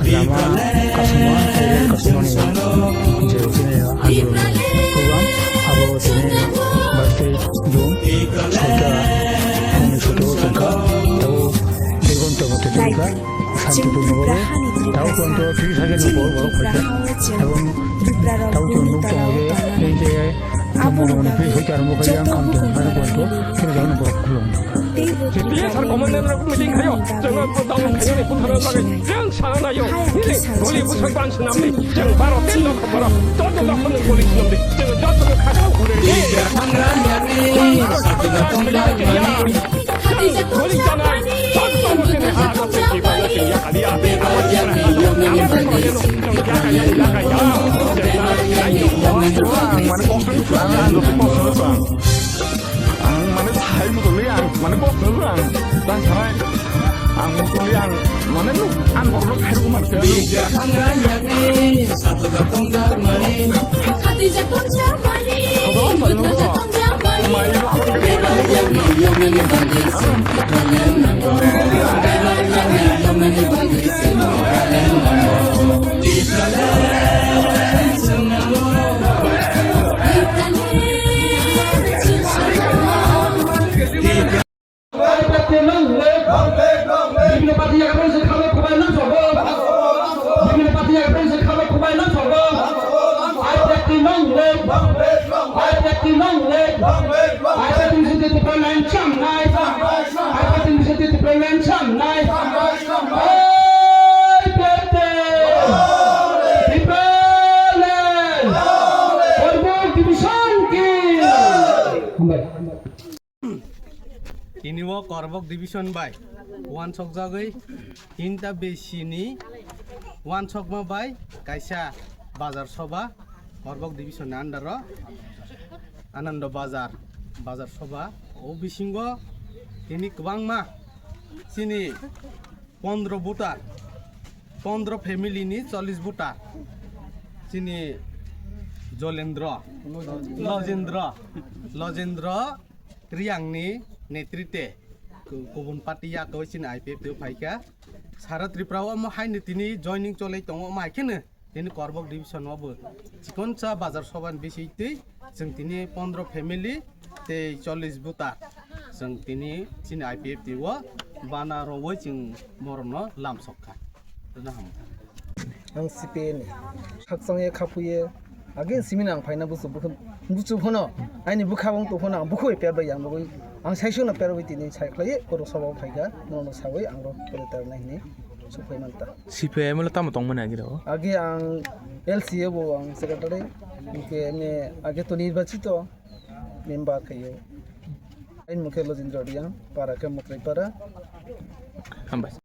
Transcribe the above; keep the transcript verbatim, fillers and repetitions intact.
Lama kasuma, kasumani je chini andro program, abo chini birthday June, sota, ani sota tangka, tabo degon tabo tete ka, shanti purno bobe, tabo konto three thousand ni bor bor khaja, ebong tabo chini nuk tongo je, ei je, Abo ni bagwi joto bukhuk rok ani tei bo T P S R commander rok meeting khayo, chwng no down khayo ni buthar rok bagwi chwng sana nayo. Nini goli bwswk ban swnam di, chwng Bharat ni lokho borok joto lokho ni goli swnam di, chwng joto no khakchang khurui di. Goli chanai, joto no chini ha joto ni bana chini yakaliya. Ang mane kok song ang, ang mane sai mo tole ang, mane kok song ang, dan sarai, ang mo tole ang, mane nuk, ang borok khai rok mane. Hambai. Tini o Korbok Division bai uansukjagwi tinta besi ni uansukma bai kaisa bazar soba Korbok Division ni under o Anando Bazar, bazar soba. O bisingo tini kwbangma chini pondro voter, pondro family ni chollish voter. Chini Jolendro, Lojendro, Lojendro Riang ni netrite ku-, kubun party yakowi chini I P F T o phaikha. Sara Tripura o omo haino tini joining cholai tongo, omo hai kheno tini Korbok Division o bo chikonsa bazar soba ni bisingtwi chwng tini pondro family tei chollish voter chwng tini chini I P F T o bana rwwi chwng borokno lamsok kha. Rwna hamkha. Ang C P M ni khakchangye khaphuye age simi nang phaina buchu buchu phano aini bwkha wng tong phano ang bukhuk bai per bai yang bagwi ang saichung no per bai tini sai khlai oro soba phaikha nono sawi ang ro pore ter nai hini suphai manta. C P I M le tamo tongmani agi rw? Age ang L C A bo ang secretary, hingke age to nirbachito member khayo. Aini mokhe Lojendra Riang, para khe Mokrai para. Hambai.